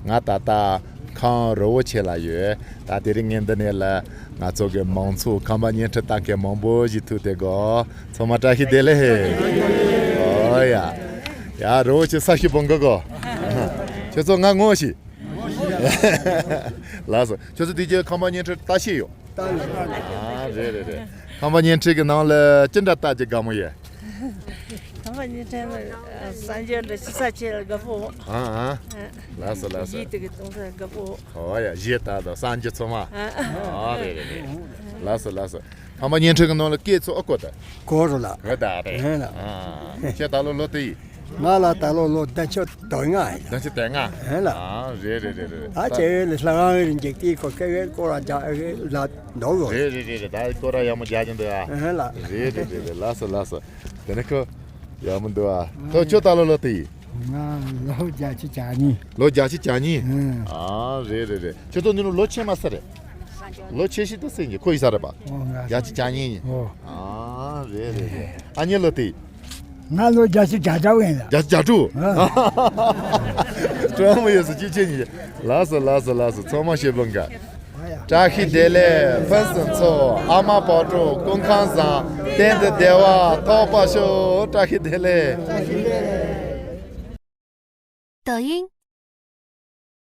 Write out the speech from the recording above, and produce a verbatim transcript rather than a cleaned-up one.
ང་ད་ལྟ་ཁམས་རི་བོ་ཆེ་ལ་ཡོད། ད་དེ་རིང་ངས་འདི་ནས་ལ་ང་ཚོ་གི་མང་ཚོགས་ཁམས་པ་བརྙན་འཕྲིན་ལྟ་མཁན་མང་པོ་ཞིག་ཐུག་དེ་གོ། ཚང་མ་བཀྲ་ཤིས་བདེ་ལེགས། ཨོ་ཡ། ཡ་རི་བོ་ཆེ་ས་ཞིག་བང་གི་གོ། ཁྱོད་ཚོ་ང་ངོ་ཤེས། ལགས་སོ། ཁྱོད་ཚོ་དེ་རྗེས་ཁམས་པ་བརྙན་འཕྲིན་ལྟ་ཤེས་ཡོད། ལྟ་ཡོད། ཨ་རེད་རེད་རེད། ཁམས་པ་བརྙན་འཕྲིན་གྱི་ནང་ལ་ཅི་འདྲ་ལྟ་རྒྱུ་དགའ་མོ་ཡོད། ཁམས་པ་བརྙན་འཕྲིན་ལ་གསར་འགྱུར་འདྲ་ཞིག་ས་ཆེ་ལ་དགའ་པོ། ཨ་ཨ། ལགས་སོ་ལགས་སོ། ཡིད་དེ་གི་གཏོང་ས་དགའ་པོ། ཨོ་ཡ་གཞས་ལྟ་དང་གསར་འགྱུར་ཚང་མ། ཨ་རེད་རེད་རེད། ལགས་སོ་ལགས་སོ། ཁམས་པ་བརྙན་འཕྲིན་གྱི་ནང་ལ་སྐད་ཚོ་ཨ་གོ་ད། གོ་རུ་ལ། གོ་ད་རེད། ཨ་ཁྱེད་ད་ལོ་ལོ་དེ་ཡིན། ང་ལ་ད་ལོ་ལོ་བདུན་ཅུ་དོན་ལྔ་ཡིན། བདུན་ཅུ་དོན་ལྔ། ཨེ་ལ། ཨ་རེད་རེད་རེད་རེད། ད་ཁྱེད་ལ་ལྷ་ཁང་རིན་འཇིགས་དེའི་གོ་སྐལ་བའི་སྐོར་ལ་རྒྱག་ཨེ་ལ་འདོག་གོ། རེད་རེད་རེད་རེད། ད་སྐོར་ར་ཡག་མོ་རྒྱག་གིན་འདུག་ཨ། ཨེ་ལ། རེད་རེད་རེད་རེད། ལགས་སོ་ལགས་སོ། དེ་ནས་ཁོ་ཡག་མོ་འདུག་ཨ། ཁོ་ཁྱོད་ད་ལོ་ལོ་དེ་ཡིན། ང་ལོ་བརྒྱད་ཅུ་གྱ་གཉིས། ལོ་བརྒྱད་ཅུ་གྱ་གཉིས། ཨེ། ཨ་རེད་རེད་རེད། ཁྱོད་ཚོ་འདི་ནི་ལོ་ཆེ་མ་ས་རེད། ལོ་ཆེ་ཤོས་དེ་སུ་ཡིན་གྱི། ཁོ་ཡིན་ས་རེད་པ། ཨོ་ང་། བརྒྱད་ཅུ་གྱ་གཉིས་ཡིན། ཨོ། ཨ་རེད་རེད་རེད། ཨ་མྱེས་ལོ་དེ་ཡིན། ང་ལོ་བརྒྱད་ཅུ་གྱ་དྲུག་ཡིན་ལ། བརྒྱད་ཅུ་གྱ་དྲུག་ཨ། སྤྲང་མོ་ཡོད་སོ་ཅི་ཅི་ཉི། ལགས་སོ་ལགས་སོ་ལགས་སོ། ཚང་མ་ཤེས་པོ་འགའ། བཀྲ་ཤིས་བདེ་ལེགས་ཕུན་སུམ་ཚོགས། ཨ་མ་བག་དྲོ་སྐུ་ཁམས་བཟང་། གཏན་དུ་བདེ་བ་ཐོབ་པར་ཤོག། བཀྲ་ཤིས་བདེ་ལེགས། 抖音